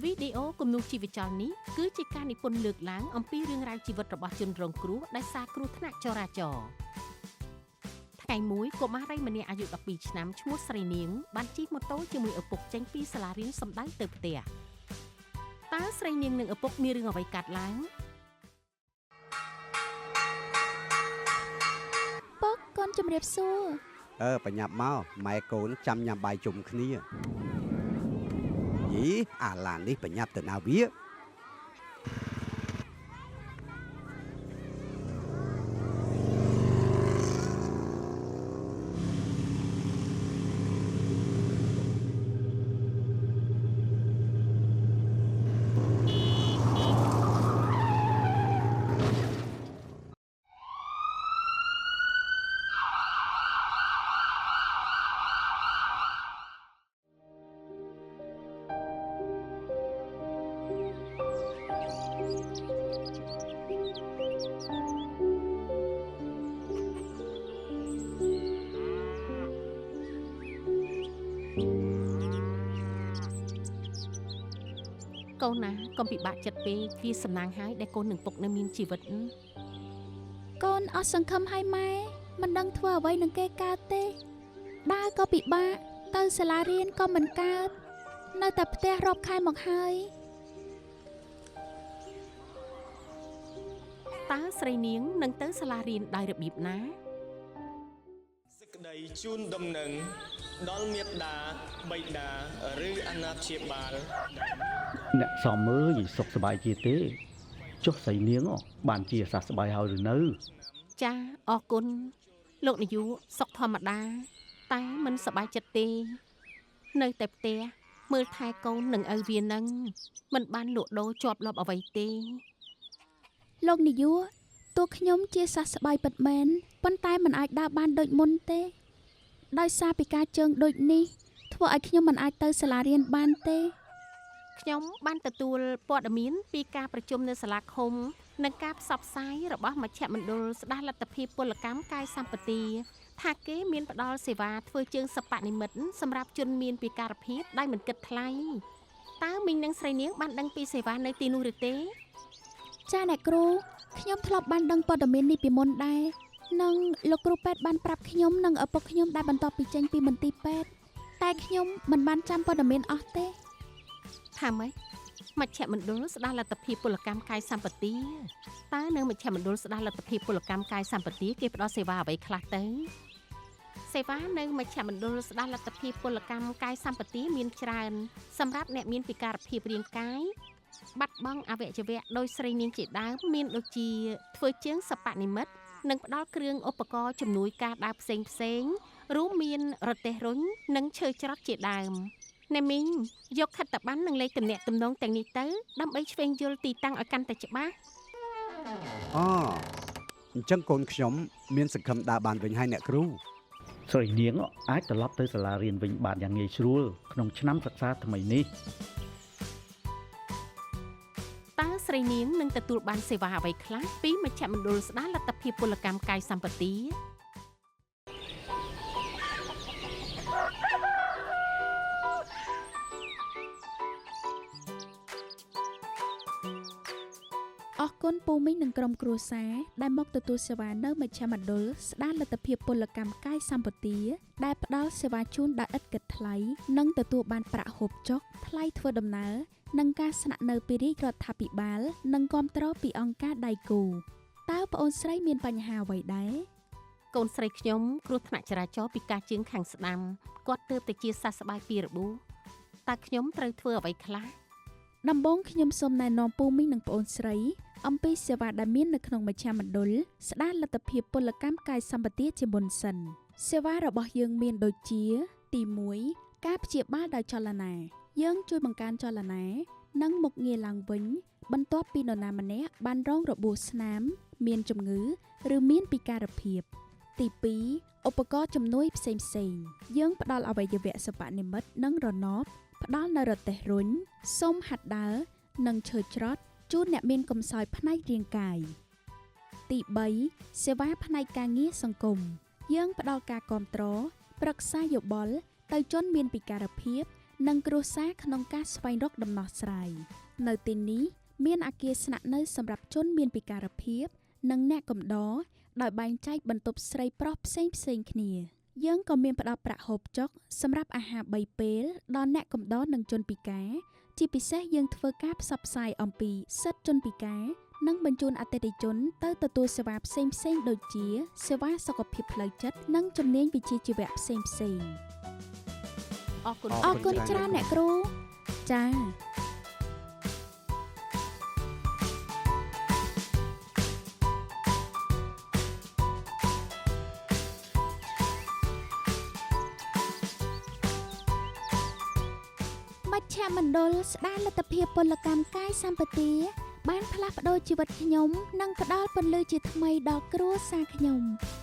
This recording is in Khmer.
វីដេអូគំនូរជីវចលនេះគឺជាការនិពន្ធលើកឡើងអំពីរឿងរ៉ាវជីវិតរបស់ជនរងគ្រោះដោយសារគ្រោះថ្នាក់ចរាចរណ៍ថ្ងៃមួយកុមារីម្នាក់អាយុ12ឆ្នាំឈ្មោះស្រីនាងបានជិះម៉ូតូជាមួយឪពុកចេញពីសាលារៀនសម្ដៅទៅផ្ទះតើស្រីនាងនិងឪពុកមានរឿងអ្វីកើតឡើង ពុកកូនជំរាបសួរ អឺបញ្ញាប់មកម៉ែកូនចាំញ៉ាំបាយជុំគ្នាយីអាឡាននេះបញ្ញាប់ទៅណាវា កូនណាកុំពិបាកចិត្តពេកវាសំណាងហើយដែលកូននឹងពុកនៅមានជីវិត កូនអស់សង្ឃឹមហើយម៉ែមិនដឹងធ្វើអ្វីនឹងគេកើតទេដើរក៏ពិបាកទៅសាលារៀនក៏មិនកើតនៅតែផ្ទះរាប់ខែមកហើយ តើស្រីនាងនឹងទៅសាលារៀនដោយរបៀបណា សេចក្តីជូនដំណឹងដល់មេដាបិតាឬអាណាព្យាបាល អ្នកសំអើយសុខសប្បាយជាទេចុះស្រីនាងបានជាសះស្បើយហើយឬនៅ ចាអរគុណលោកនាយកសុខធម្មតា តែមិនសប្បាយចិត្តទេ នៅតែផ្ទះមើលថែកូននិងឪវានឹងមិនបានលក់ដូរជាប់លាប់អ្វីទេ លោកនាយកតួខ្ញុំជាសះស្បើយពិតមែនប៉ុន្តែមិនអាចដើរបានដូចមុនទេដោយសារពិការជើងដូចនេះធ្វើឲ្យខ្ញុំមិនអាចទៅសាលារៀនបានទេ ខ្ញុំបានទទួលព័ត៌មានពីការប្រជុំនៅសាលាឃុំនិងការផ្សព្វផ្សាយរបស់មជ្ឈមណ្ឌលស្ដារលទ្ធភាពពលកម្មកាយសម្បទាថាគេមានផ្ដល់សេវាធ្វើជើងសិប្បនិម្មិតសម្រាប់ជនមានពិការភាពដោយមិនគិតថ្លៃតើមីងនិងស្រីនាងបានដឹងពីសេវានៅទីនោះឬទេ ចាអ្នកគ្រូខ្ញុំធ្លាប់បានដឹងព័ត៌មាននេះពីមុនដែរនិងលោកគ្រូពេទ្យបានប្រាប់ខ្ញុំនិងឪពុកខ្ញុំដែលបន្ទាប់ពីចេញពីមន្ទីរពេទ្យតែខ្ញុំមិនបានចាំព័ត៌មានអស់ទេ ថាម៉េចមជ្ឈមណ្ឌលស្ដារលទ្ធភាពពលកម្មកាយសម្បទាតើនៅមជ្ឈមណ្ឌលស្ដារលទ្ធភាពពលកម្មកាយសម្បទាគេផ្ដល់សេវាអ្វីខ្លះទៅសេវានៅមជ្ឈមណ្ឌលស្ដារលទ្ធភាពពលកម្មកាយសម្បទាមានច្រើនសម្រាប់អ្នកមានពិការភាពរាងកាយបាត់បង់អវយវៈដោយស្រីនាងជាដើមមានដូចជាធ្វើជើងសិប្បនិម្មិតនិងផ្ដល់គ្រឿងឧបករណ៍ជំនួយការដើរផ្សេងផ្សេងរួមមានរទេះរុញនិងឈើច្រត់ជាដើមអ្នកមីងយកខិត្តប័ណ្ណនិងលេខទំនាក់ទំនងទាំងនេះទៅដើម្បីឆ្វេងយល់ទីតាំងឲ្យកាន់តែច្បាស់ អូអញ្ចឹងកូនខ្ញុំមានសង្ឃឹមដើរបានវិញហើយអ្នកគ្រូ ស្រីនាងអាចត្រឡប់ទៅសាលារៀនវិញបានយ៉ាងងាយស្រួលក្នុងឆ្នាំសិក្សាថ្មីនេះ តើស្រីនាងនឹងទទួលបានសេវាអ្វីខ្លះពីមជ្ឈមណ្ឌលស្ដារលទ្ធភាពពលកម្មកាយសម្បទា អរគុណពូមីងនិងក្រុមគ្រួសារដែលមកទទួលសេវានៅមជ្ឈមណ្ឌលស្ដារលទ្ធភាពពលកម្មកាយសម្បទាដែលផ្ដល់សេវាជូនដោយឥតគិតថ្លៃនិងទទួលបានប្រាក់ហូបចុកថ្លៃធ្វើដំណើរនិងការស្នាក់នៅពីរាជរដ្ឋាភិបាលនិងគាំទ្រពីអង្គការដៃគូតើប្អូនស្រីមានបញ្ហាអ្វីដែរ កូនស្រីខ្ញុំគ្រោះថ្នាក់ចរាចរណ៍ពីការជើងខាងស្ដាំគាត់ទើបតែជាសះស្បើយពីរបួសតើខ្ញុំត្រូវធ្វើអ្វីខ្លះ ដំបូងខ្ញុំសូមណែនាំពូមីងនិងប្អូនស្រីអំពីសេវាដែលមាននៅក្នុងមជ្ឈមណ្ឌលស្ដារលទ្ធភាពពលកម្មកាយសម្បទាជាមុនសិនសេវារបស់យើងមានដូចជាទី1ការព្យាបាលដោយចលនាយើងជួយបង្កើនចលនានិងមុខងារឡើងវិញបន្ទាប់ពីនរណាម្នាក់បានរងរបួសស្នាមមានជំងឺឬមានពិការភាពទី2ឧបករណ៍ជំនួយផ្សេងៗយើងផ្ដល់អវយវៈសិប្បនិម្មិតនិងរណបផ្ដល់នូវរទេះរុញសូមហាត់ដើរនិងឈើច្រត់ជូនអ្នកមានកម្សោយផ្នែករាងកាយទី3សេវាផ្នែកការងារសង្គមយើងផ្ដល់ការគាំទ្រប្រឹក្សាយោបល់ទៅជនមានពិការភាព និងគ្រួសារក្នុងការស្វែងរកដំណោះស្រាយនៅទីនេះមានអគារស្នាក់នៅសម្រាប់ជនមានពិការភាពនិងអ្នកកំដរដោយបែងចែកបន្ទប់ស្រីប្រុសផ្សេងៗគ្នាយើងក៏មានផ្ដល់ប្រាក់ហូបចុកសម្រាប់អាហារ3ពេលដល់អ្នកកំដរនិងជនពិការជាពិសេសយើងធ្វើការផ្សព្វផ្សាយអំពីសិទ្ធិជនពិការនិងបញ្ជូនអតិថិជនទៅទទួលសេវាផ្សេងៗដូចជាសេវាសុខភាពផ្លូវចិត្តនិងជំនាញវិជ្ជាជីវៈផ្សេងៗអរគុណអរគុណច្រើនអ្នកគ្រូចា៎មជ្ឈមណ្ឌលស្ដារលទ្ធភាពពលកម្មកាយសម្បទាបានផ្លាស់ប្ដូរជីវិតខ្ញុំនិងផ្ដល់ពន្លឺជាថ្មីដល់គ្រួសារខ្ញុំ។